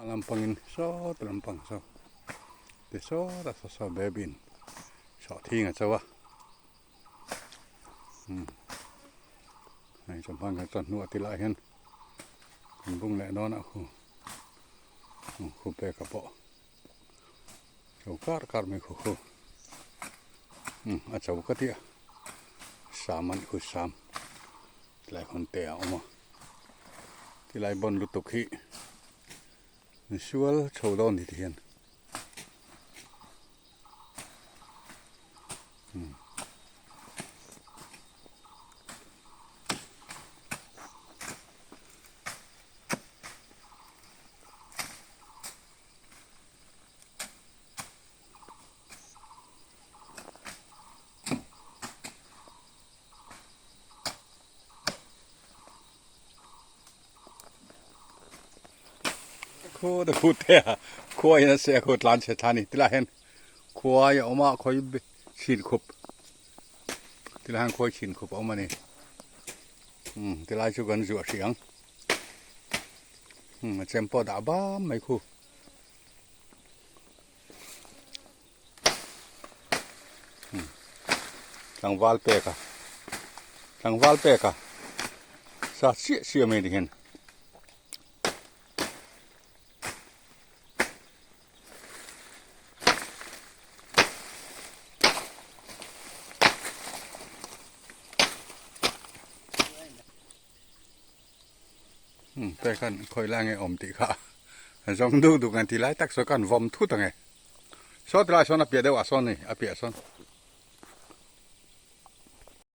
A lampangin sawt lampang saw ti sawt a saw saw baby in sawhthing a cho a umm hei chawhma kan chuan hnuah tilai hian kan bung leh dawn a khu khu pek a pawh cho kar kar mai khu khu umm a cho ka tih a sam a nih khu sam tilai hawn te a awm a tilai bawn lutuk hi misual chho dawn ni ti hian. Khaw ta khu te a khuai in a se a khu tlan chhe thla a ni tilai hian khuai a awm a khawi chhin khup tilai hian khawi chhin khup a awm a ni umm tilai chu kan zuah hrih ang umm a chem pawh a dah bam mai khu. Tlangval pek a tlangval pek a sa chiah chiah mai ni hian. Te khan khawi lai nge awm tih kha zawng duk duk ang ti lai tak saw khan vawm thut ang e saw tilai sawn a piah deuh ah sawn a ni a piah sawn.